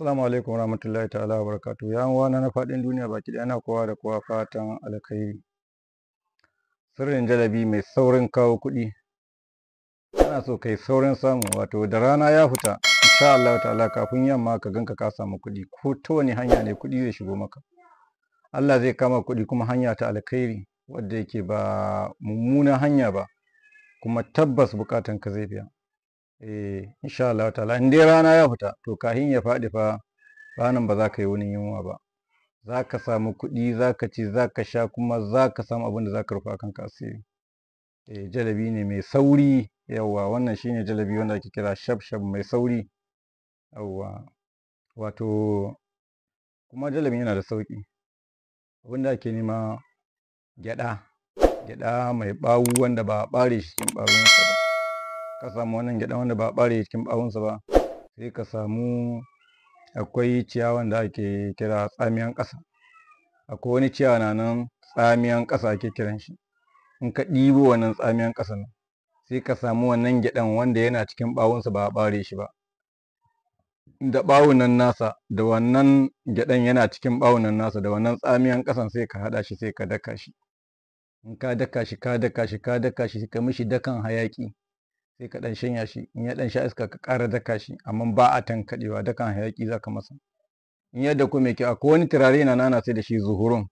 Assalamu alaikum warahmatullahi ta'ala wa barakatuhu. 'Yan uwana na faɗin duniya baki ɗaya, ina kowa da kowa fatan alkhairi. Sirrin jalabi mai saurin kawo kuɗi. Kana so kai saurin samu, wato da rana ya fita, insha Allah ta'ala kafin yamma ka ganka ka samu kuɗi, ko ta wani hanya ne kuɗi zai shigo maka. Allah zai kama kuɗi kuma hanya ta alkhairi wadda yake ba mummunan hanya ba, kuma tabbas bukatan ka zai biya. Insha Allah ta'ala in dai rana ya fita, to kahin ya faɗi fa ranan ba za ka yi wani yunwa ba. Za ka samu kuɗi, za ka ci, za ka sha, kuma za ka samu abin da za ka rufa kanka asiri. Jalabi ne mai sauri. Yawwa, wannan shine jalabi wanda ake kira shaf shaf mai sauri. Yawwa, wato kuma jalabin yana da sauƙi. Abin da ake nema, gyaɗa, gyaɗa mai ɓawu wanda ba a ɓare shi cikin ɓawonsa ba. Ka samu wannan gyaɗa wanda ba a ɓare cikin ɓawonsa ba, sai ka samu akwai ciyawan da ake kira tsamiyan ƙasa. Akwai wani ciyawa na nan, tsamiyan ƙasa ake kiran shi. In ka ɗibo wannan tsamiyan ƙasan nan, sai ka samu wannan gyaɗan wanda yana cikin ɓawonsa ba a ɓare shi ba. Da ɓawon nan nasa, da wannan gyaɗan yana cikin ɓawon nan nasa, da wannan tsamiyan ƙasan, sai ka haɗa shi, sai ka daka shi. In ka daka shi, ka daka shi, ka daka shi, ka mishi dakan hayaƙi, sai ka ɗan shanya shi. In ya ɗan sha iska, ka ƙara daka shi, amma ba a tankaɗewa, dakan hayaƙi za ka masa. In ya daku mai kyau, akwai wani turare na nan ana sai da shi, zuhurun.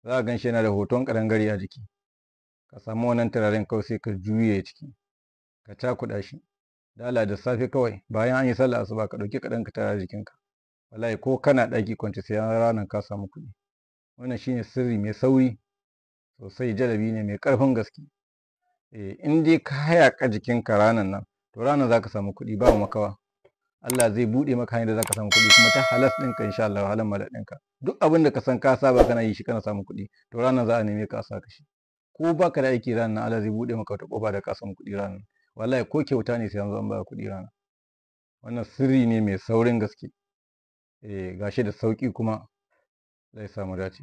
Za ka gan shi yana da hoton ƙadangare a jiki. Ka samu wannan turaren kawai, sai ka juye ciki, ka cakuɗa shi. Da Allah da safe kawai bayan an yi sallah asuba, ka ɗauki kaɗan ka tara jikinka. Wallahi ko kana ɗaki kwance, sai ranar ka samu kuɗi. Wannan shine sirri mai sauri sosai, jalabi ne mai ƙarfin gaske. In dai ka hayaƙa jikinka ranan nan, to ranar za ka samu kuɗi ba makawa. Allah zai buɗe maka hanyar da za ka samu kuɗi, kuma ta halas ɗinka insha Allah, halan malak ɗinka. Duk abin da ka san ka saba kana yi shi kana samun kuɗi, to ranar za a neme ka a saka shi. Ko baka da aiki ranar, Allah zai buɗe maka wata ƙofa da ka samu kuɗi ranar. Wallahi ko kyauta ne sai an zo an baka kuɗi ranar. Wannan sirri ne mai saurin gaske. Gashi da sauƙi kuma zai samu dace.